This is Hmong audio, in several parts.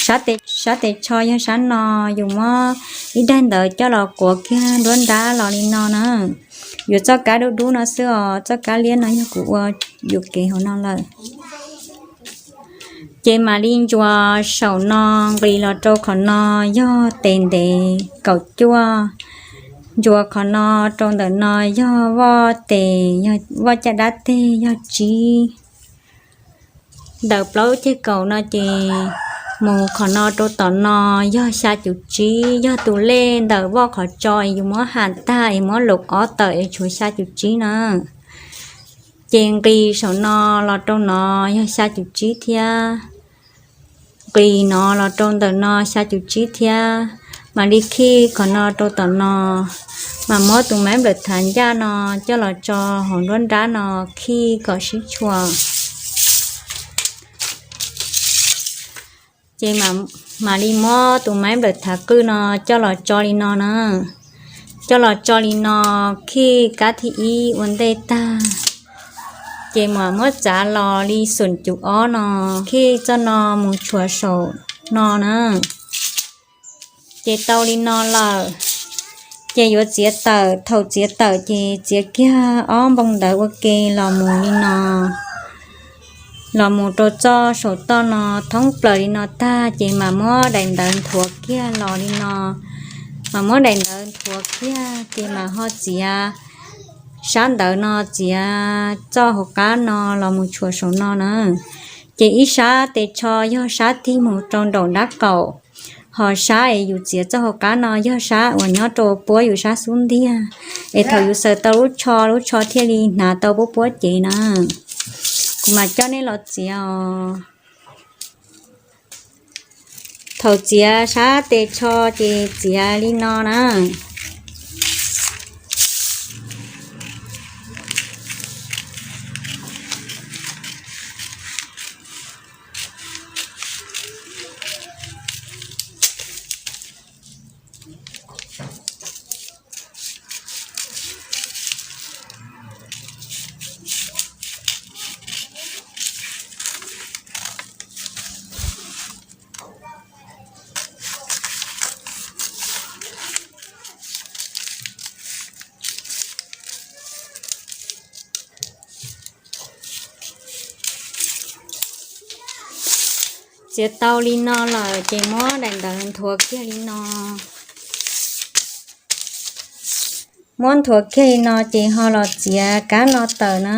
Sab tes tsho yog sab no, yus muab ib daim ntawv coj los quav kiag nruab nrab los li no na. Yuav txoj kab dub dub no xwb os, txoj kab liab no yog kuv ua yuam kev hauv no lawm. Ces mam li ntsuas saum no nqis los rau qhov no yog tes ntev kaum cuaj, ntsuas qhov no rau ntawm no yog voj tes, voj caj dab teg yog tsib. Ntawm plaub ceg kaum no ces mus qhov no rau tom no yog xya cum tsib, yog tus lej ntawm voj qhov tso es yus muab ham tag es muab lub ob tawm es tshuav xya cum tsib na. Ces nqis saum no los rau no yog xya cum tsib thiab, nqis no los rau ntawm no xya cum tsib thiab. Mam li khij qhov no rau tom no, mas muab tus maib nplawm thav ncaj no coj los tso hauv nruab nrab no, khij kom sib tshuam. Ces mam li muab tus maib nplawm thav qwj no coj los tso li no na. Coj los tso li no, khij kab thib ib ua ntej tag, ces mam muab txav los li xum cum ob no, khij txoj no mus tshuam saum no na. Ces tau li no lawm, ces yuav txiav tawm. Thaum txiav tawm ces txiav kiag ob npoo ntawv ua ke los mus li no, los mus rau txoj saum toj no thoob plaws li no tag, ces mam muab daim ntawv nthuav kiag los li no. Mam muab daim ntawv nthuav kiag ces mam ho txiav sab ntawv no, txiav txoj hauv qab no los mus tshuam saum no na. Ces ib sab tes tsho yog sab tig mus rau nraum nrab qaum, ho sab es yus txiav txoj hauv qab no yog sab uas nyob rau puab yus sab xub ntiag, es thaum yus xaws tau lub tsho, lub tsho thiaj li hnav tau puab puab cev na. Kuv mam coj nej los txiav os. Thaum txiav sab tes tsho ces txiav li no na. Txiav tau li no lawm ces muab daim ntawv nthuav kiag li no. Muab nthuav kiag li no ces ho los txiav kab no tawm na.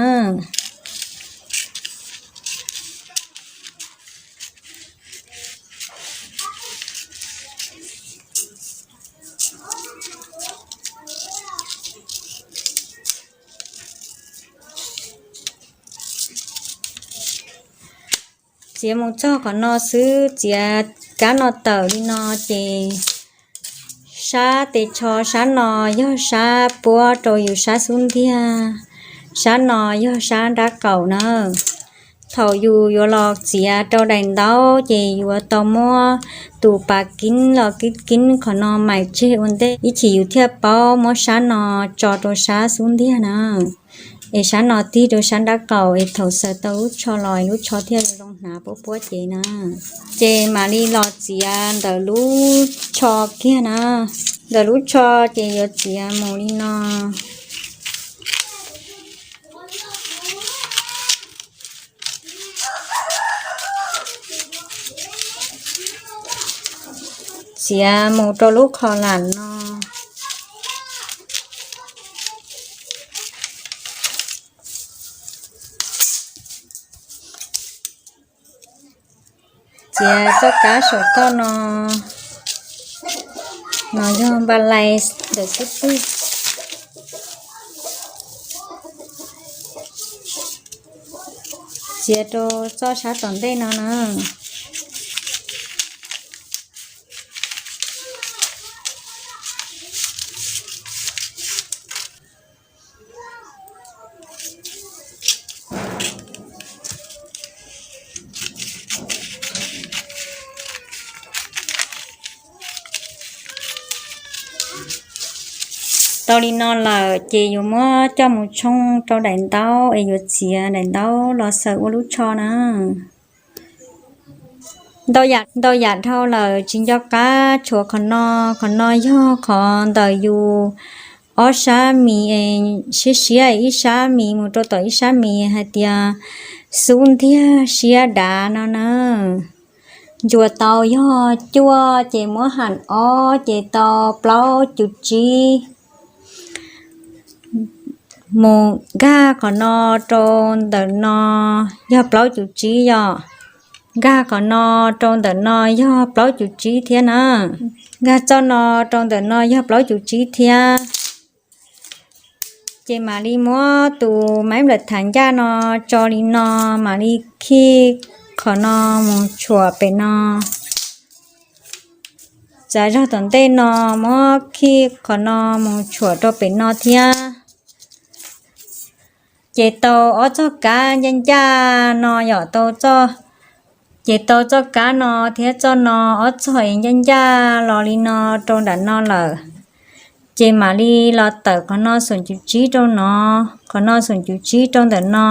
Txiav mus txog qhov no xwb, txiav kab no tawm li no ces sab tes tsho sab no yog sab puab rau yus sab xub ntiag, sab no yog sab nrab qaum na. Thaum yus yuav los txiav rau daim ntaub ces yuav tau muab tus pas kib los kib kib qhov no maim tseg ua ntej ib chim yus thiaj paub muab sab no tso rau sab xub ntiag na. Es sab no tig rau sab nrab qaum es thaum xaws tau lub tsho los lub tsho thiaj zoo hnav puab puab cev na. Ces mam li los txiav ntawm lub tsho kiag na. Ntawm lub tsho ces yuav txiav mus li no. Txiav mus rau lub qhov lam no. Txiav txoj kab saum toj no, no yog npa lais ntawm xub pwg. Txiav rau txoj sab tom ntej no na. Tau li no lawm ces yuav muab coj mus tshooj rau daim ntaub es yuav txiav daim ntaub los xaws ua lub tsho na. Ntau yam dhau lawm tsis nco qab tshuav qhov no. Qhov no yog qhov ntawm yus ob sab mis, siab siab ib sab mis mus rau tom ib sab mis hais tias xub ntiag siab dav no na. Ntsuas tau yog cuaj ces muab ham ob ces tau plaub cum tsib. Mus nkag qhov no rau ntawm no yog plaub cum tsib yom. Nkag qhov no rau ntawm no yog plaub cum tsib thiab na. Nkag txoj no rau ntawm no yog plaub cum tsib thiab. Ces mam li muab tus maiv nplawm thav ncaj no tso li no, mam li khij qhov no mus tshuam pem no. Txav zog tom ntej no, muab khij qhov no mus tshuam rau pem no thiab. Ces tau ob txoj kab ncaj ncaj no yom, tau, ces tau txoj kab no thiab txoj no ob txoj es ncaj ncaj los li no rau nram no lawm. Ces mam li los tawm qhov no xoom cum tsib rau no, qhov no xoom cum tsib rau ntawm no.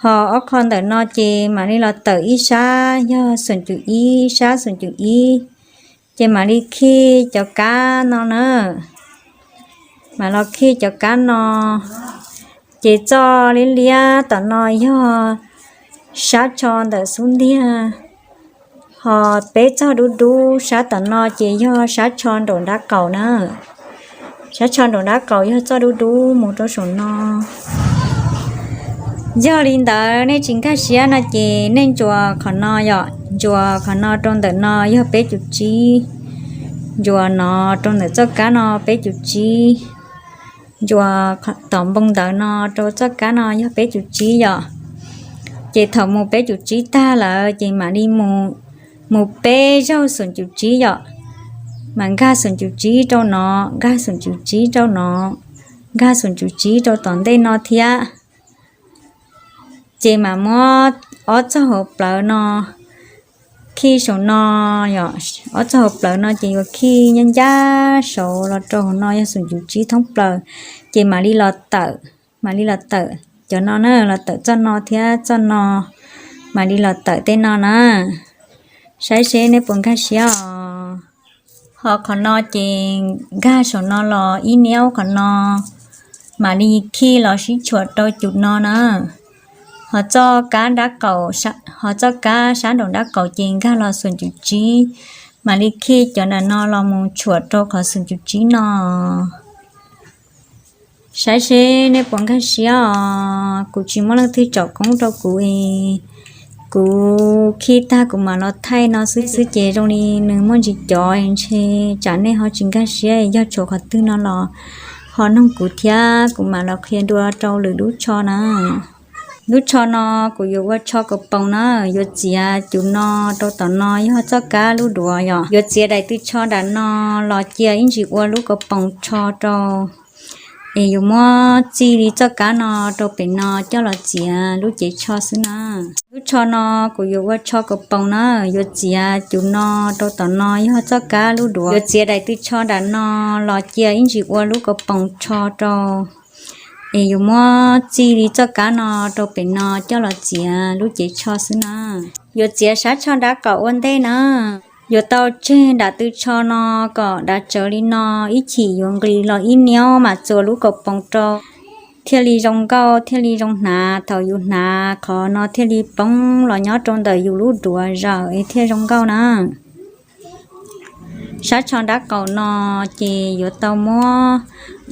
Ho ob qho ntawm no ces mam li los tawm ib sab yog xoom cum ib, sab xoom cum ib. Ces mam li khij cov kab no na. Mam los khij cov kab no. Ces txoj liab liab tom no yog sab tsho ntawm xub ntiag. Ho peb txoj dub dub sab tom no ces yog sab tsho nraum nrab qaum na. Sab tsho nraum nrab qaum yog txoj dub dub mus rau saum no. Yog li ntawd nej tsis nkag siab no ces nej ntsuas qhov no yom, ntsuas qhov no rau ntawm no yog peb cum tsib, ntsuas no rau ntawm txoj kab no peb cum tsib, ntsuas tom npoo ntawd no rau txoj kab no yog peb cum tsib yom. Ces thaum mus peb cum tsib tag lawm ces mam li mus peb zaug xoom cum tsib yom. Mas nkag xoom cum tsib rau no, nkag xoom cum tsib rau no, nkag xoom cum tsib rau tom ntej no thiab. Ces mam muab ob txoj hauv plawv no khij saum no yom. Ob txoj hauv plawv no ces yuav khij ncaj ncaj saud los rau hauv no yog xoom cum tsib thoob plaws. Ces mam li los tawm, mam li los tawm cov no na, los tawm txoj no thiab txoj no, mam li los tawm tej no na. Saib seb neb puas nkag siab os. Ho qhov no ces nkag saum no los ib niab qhov no, mam li khij los sib tshuam rau cum no na. Ho txoj kab nrab qaum, ho txoj kab sab nraum nrab qaum ces nkag los xoom cum tsib, mam li khij cov nram no los mus tshuam rau qhov xoom cum tsib no. Saib seb nej puas nkag siab os. Kuv tsis muaj leej twg tsom koob rau kuv es kuv khij tag kuv mam los thaij no xwb xwb ces zoo li nws muaj ntsis cov ntshe tsam nej ho tsis nkag siab, yog tshuav qhov twg no los ho noog kuv thiab kuv mam los qhia dua rau lwm lub tsho na. Lub tsho no kuv yuav ua tsho kaus poos na, yuav txiav cum no rau tom no yog txoj kab lub duav yom. Yuav txiav daim tw tsho nram no los cia ib ntsis ua lub kaus poos tsho rau. Es yuav muab txij li txoj kab no rau pem no coj los txiav lub cev tsho xwb na. Lub tsho no kuv yuav ua tsho kaus poos na, yuav txiav cum no rau tom no yog txoj kab lub duav. Yuav txiav daim tw tsho nram no los cia ib ntsis ua lub kaus poos tsho rau. Es yuav muab txij li txoj kab no rau pem no coj los txiav lub cev tsho xwb na. Yuav txiav sab tsho nrab qaum ua ntej na. Yuav tau tseg nram tw tsho no kom dav tsawv li no, ib chim yuav nqis los ib niab mam txuas lub kaus poos rau, thiaj li zoo nkauj thiaj li zoo hnav. Thaum yus hnav qhov no thiaj li poob los nyob rau ntawm yus lub duav zawm es thiaj zoo nkauj na. Sab tsho nrab qaum no ces yuav tau muab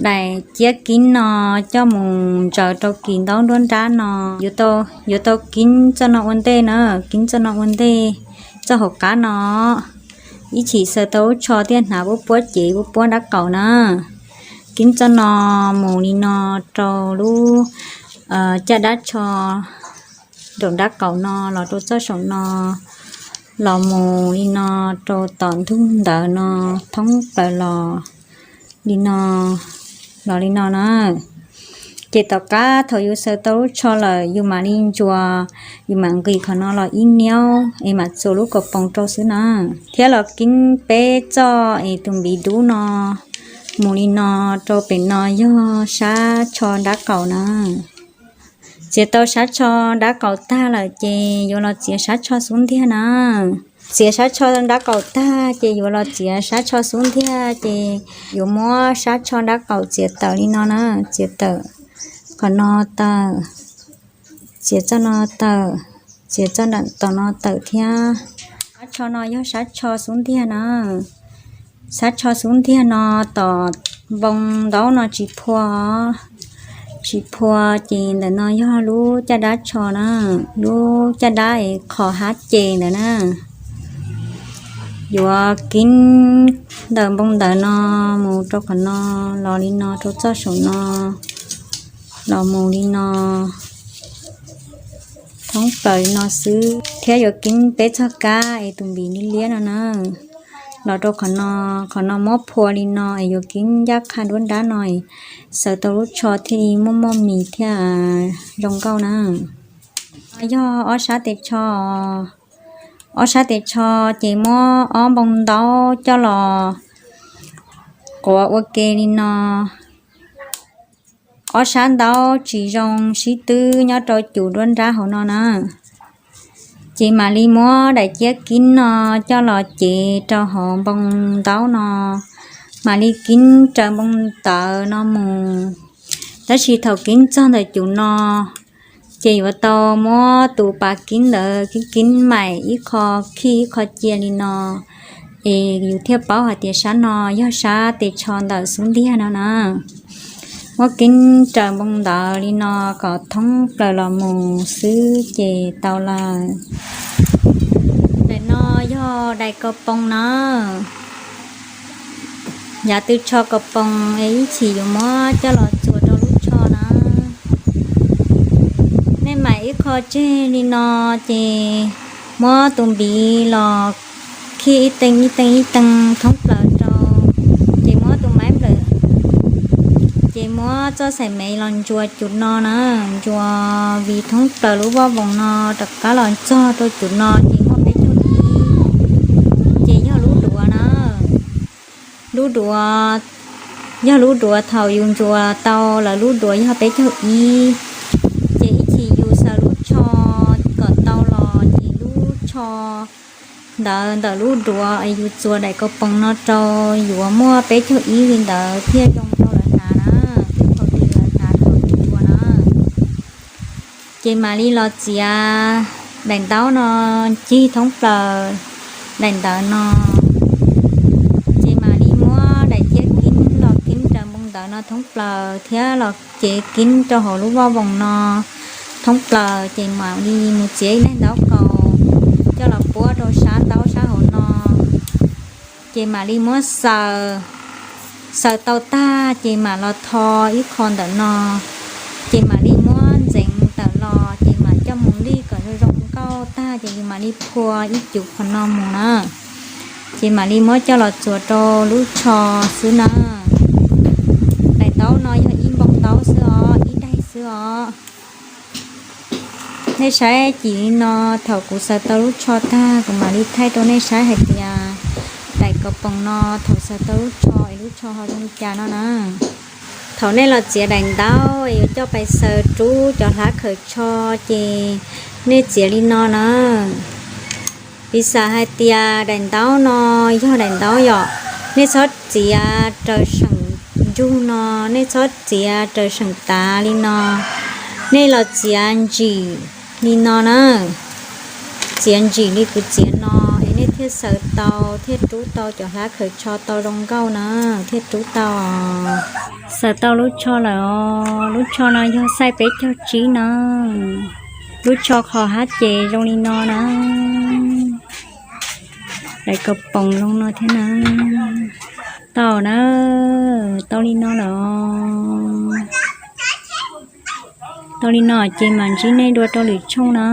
daim ciab kib no coj mus ntsaws rau kis ntaub nruab nrab no. Yuav tau kib txoj no ua ntej na, kib txoj no ua ntej, txoj hauv qab no. Ib chim xaws tau lub tsho thiaj hnav puab puab cev puab puab nrab qaum na. Kib txoj no mus li no rau lub caj dab tsho nraum nrab qaum no los rau txoj saum no, los mus li no rau tom ntug ntawd no, thoob plaws los li no, los li no na. Ces tom qab thaum yus xaws tau lub tsho lawm yus mam li ntsuas, yus mam nqis qhov no los ib niab es mam txuas lub kaus poos rau xwb na. Thiab los kib peb txoj es tus npiv dub no mus li no rau pem no yog sab tsho nrab qaum na. Txiav tau sab tsho dab qaum tag lawm ces yuav los txiav sab tsho xub ntiag na. Txiav sab tsho dab qaum tag ces yuav los txiav sab tsho xub ntiag ces yuav muab sab tsho dab qaum txiav tawm li no na, txiav tawm qhov no tawm, txiav txoj no tawm, txiav txoj nram tom no tawm thiab. Sab tsho no yog sab tsho xub ntiag na. Sab tsho xub ntiag no tom npoo ntaub no tsis phua, tsis phua ces ntawm no yog lub caj dab tsho na, lub caj dab es qhov hab ces ntawd na. Yuav kib ntawm npoo ntawd no mus rau qhov no, los li no rau txoj saum no, los mus li no, thoob plaws li no xwb thiab yuav kib peb txoj kab es tus npis liab liab no na, los rau qhov no, qhov no muab phua li no es yuav kib ncaj qha nruab nrab no es xaws tau lub tsho thiaj li muaj muaj mis thiab zoo nkauj na. Yog ob sab tes tsho, ob sab tes tsho ces muab ob npoo ntaub coj los quav ua ke li no. Ob sab ntaub tsis zoo sib twb nyob rau cum nruab nrab hauv no na. Ces mam li muab daim ciab kib no coj los cev rau hauv npoo ntaub no, mam li kib raws npoo ntawd no mus. Tab sis thaum kib txog ntawm cum no, ces yuav tau muab tus pas kib ntawd kib kib maim ib qho khij ib qho cia li no, es yus thiaj paub hais tias sab no yog sab tes tsho ntawm xub ntiag no na. Muab kib raws npoo ntawd li no kom thoob plaws los mus xwb ces tau lawm. Daim no yog daim kaus poos na. Yav tw tsho kaus poos es ib chim yuav muab coj los txuas rau lub tsho na. Nej maim ib qho tseg li no, ces muab tus npiv los khij ib tee ib tee ib tee thoob plaws rau, ces muab tus maib nplawm, ces muab txoj xaim mev los ntsuas cum no na, ntsuas vim thoob plaws lub voj voos no rov qab los txog rau cum no ces muaj peb caug ib, ces yog lub duav na. Lub duav, yog lub duav thaum yus ntsuas tau lawv lub duav yog peb caug ib, ces ib chim yus xaws lub tsho kom tau los ces lub tsho ntawd ntawm lub duav es yus txuas daim kaus poos no rau yuav muaj peb caug ib li ntawd thiaj zoo rau lawv hnav na, thiaj tau tis lawv hnav thaum yus ntsuas na. Ces mam li los txiav daim ntaub no ncig thoob plaws daim ntawv no. Ces mam li muab daim ciab kib los kib raws npoo ntawv no thoob plaws thiab los cev kib rau hauv lub voj voos no thoob plaws, ces mam li mus txiav ib daim ntaub kaus coj los puab rau sab ntaub sab hauv no. Ces mam li muab xaws, xaws tau tag ces mam los tho ib qho ntawm no, ces mam li muab ntxeev tawm los ces mam coj mus lij kom zoo zoo nkauj tag ces yus mam li phua ib cum qhov no mus na. Ces mam li muab coj los txuas rau lub tsho xwb na. Daim ntaub no yog ib npoo ntaub xwb os, ib daim xwb os. Nej saib cim li no, thaum kuv xaws tau lub tsho tag kuv mam li thaij rau nej saib hais tias daim kaus poos no thaum xaws tau lub tsho es lub tsho ho zoo li cas no na. Thaum nej los txiav daim ntaub es yuav coj pais xaws rub cov hlav khaws tsho ces nej txiav li no na. Piv xam hais tias daim ntaub no yog daim ntaub yom, nej txhob txiav raws seem ntsug no, nej txhob txiav raws seem tav li no, nej los txiav ntsim li no na. Txiav ntsim li kuv txiav no es nej thiaj xaws tau thiaj rub tau cov hlav khaws tsho tau zoo nkauj na, thiaj rub tau. Xaws tau lub tsho lawm os, lub tsho no yog xaij peb caug tsib na. Lub tsho qhov hab ces zoo li no na. Daim kaus poos zoo no thiab na. Tau na, tau li no lawm os. Tau li no ces mam ntsib nej dua rau lwm tshooj na.